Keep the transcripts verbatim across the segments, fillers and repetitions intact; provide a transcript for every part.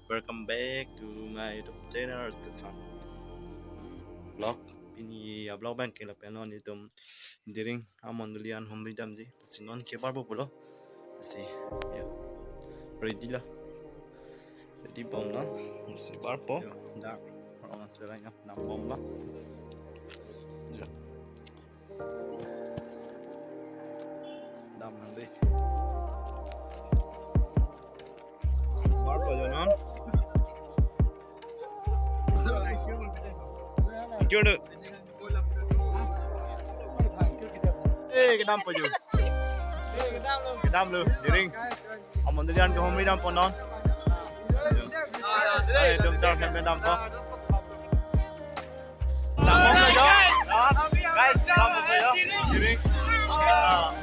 Welcome back to my YouTube channel, Stefan Vlog. Pini a-vlog abang ke lapen non itum Diring amondoli an humri damji. Si non kebarpo pulo. Si, ya. Ready lo. Ready bomlo. Si barpo. Yo, dak. Orang serai ya, dambomlo. Ya. Dam nang dei. Barpo jo non. Kyo do. Eh, kedampo jo. Kedamlo, Diring. Amondoli an ke humri dampo non. Ai, dum char hem dampo. Dambomlo jo. Guys, dambomlo jo. Diring. Ah.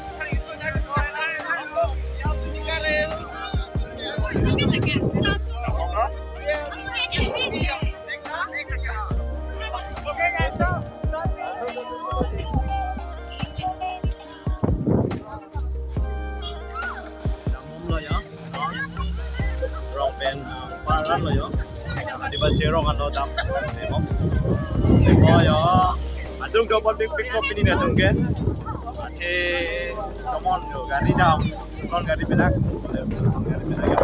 Dambomlo jo. Rong pen, ah, paran lo jo. Adivasi rong anlo dam. Dambomlo jo. Adung do pon pik pik pik pini ne adung ke. Ache tomon jo gari dam. Son gari pinak. Son gari pinak jo.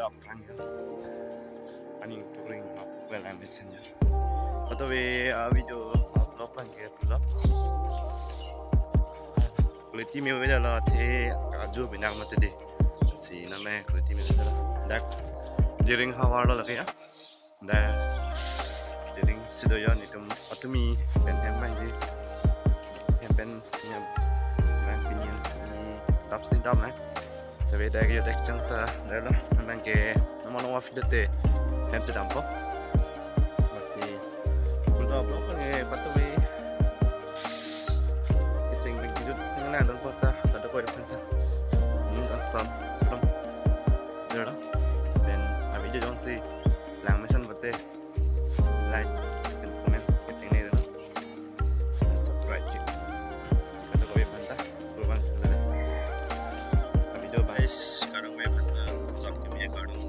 Dok rang ya. Aning touring map well, I'm messenger. Patuve a video, a vlog abang ke pulo. Quality me veda la the kaju binak mate de. Si name quality me veda la. Dak Diring havar lo lake ya. Dak Diring si do yo, netum patumi pen hem abang ji. Hem pen ya, abang pini si tap si dam na. Tapi dak yo dak chance ta dak lo. Abang ke nama nama video te hem si dampo. Masi pulo vlog abang ke patuve. Kiting bing kidut nang lang don kota, pada koi depan ta. Ini kan sam, belum. Jero. Then a video jongsi lang mesen pute, like and comment kiting ne, dan subscribe ki. Pada koi depan ta, kurban. A video guys, karang koi depan ta, sab ke me kardom.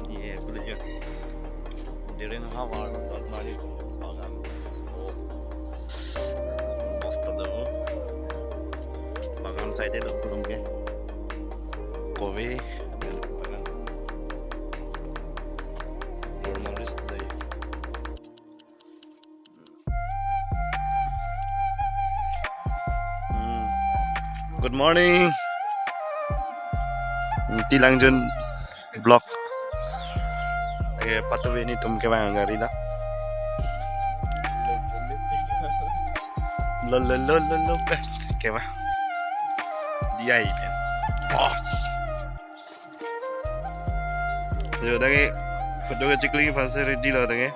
Ye, boleh ya. Diring havar tot mari ko bagan. Oh. Bosta do. Bagan side lo kurang ke. Kobe. Bagan. Normal is today. Hmm. Good morning. Tilangjun vlog. Eh, patuve netum kevang gari la. Lo, lo, lo, lo, lo, kevang. Dia ipen. Boss. Yo, dak ke photo kechikli aphansi ready lo dak ke.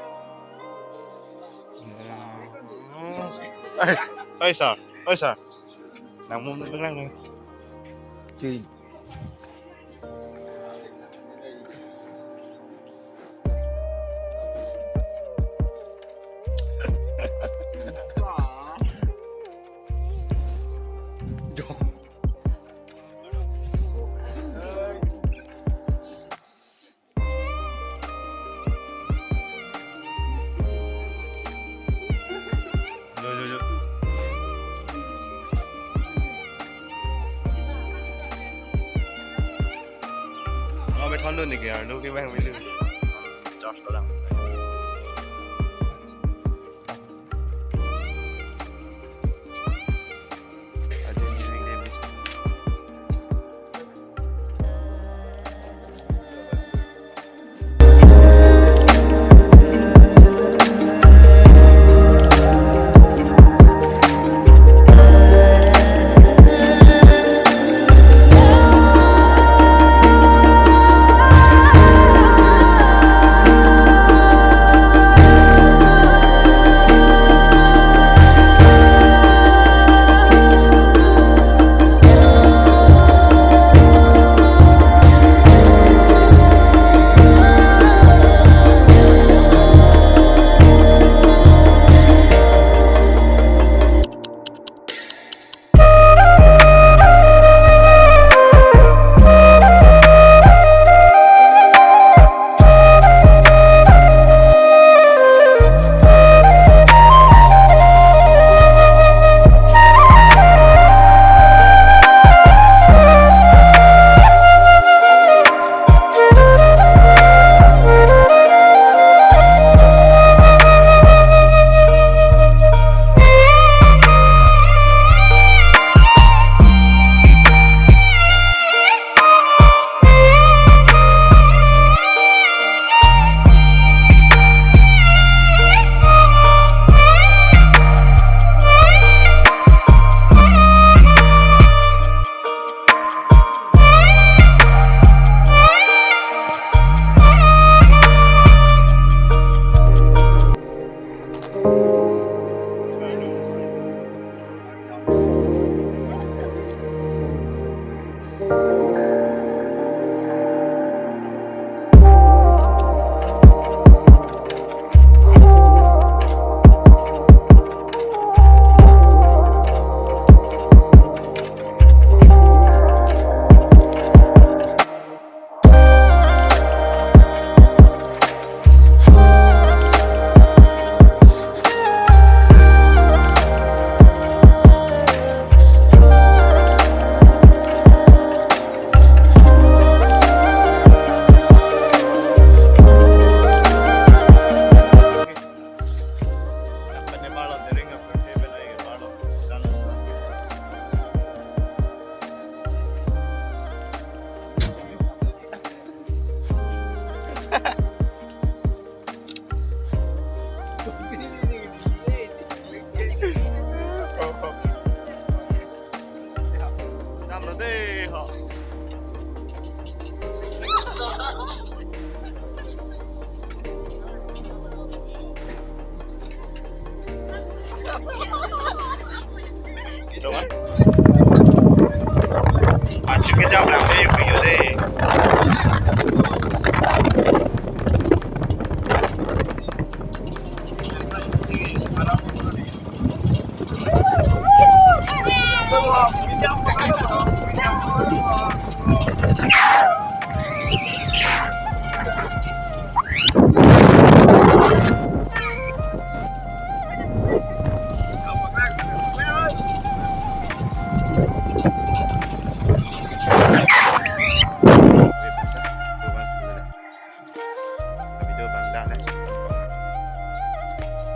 Oi, oi, sir. Oi, sir. Nang mum nang lang. Cuy. Jo, jo, jo. Oh, bethon dun niki, ar, lo ke bang, beli. Charge to lang. Achu ke jam lang dei, video dei. Video bang dah, eh.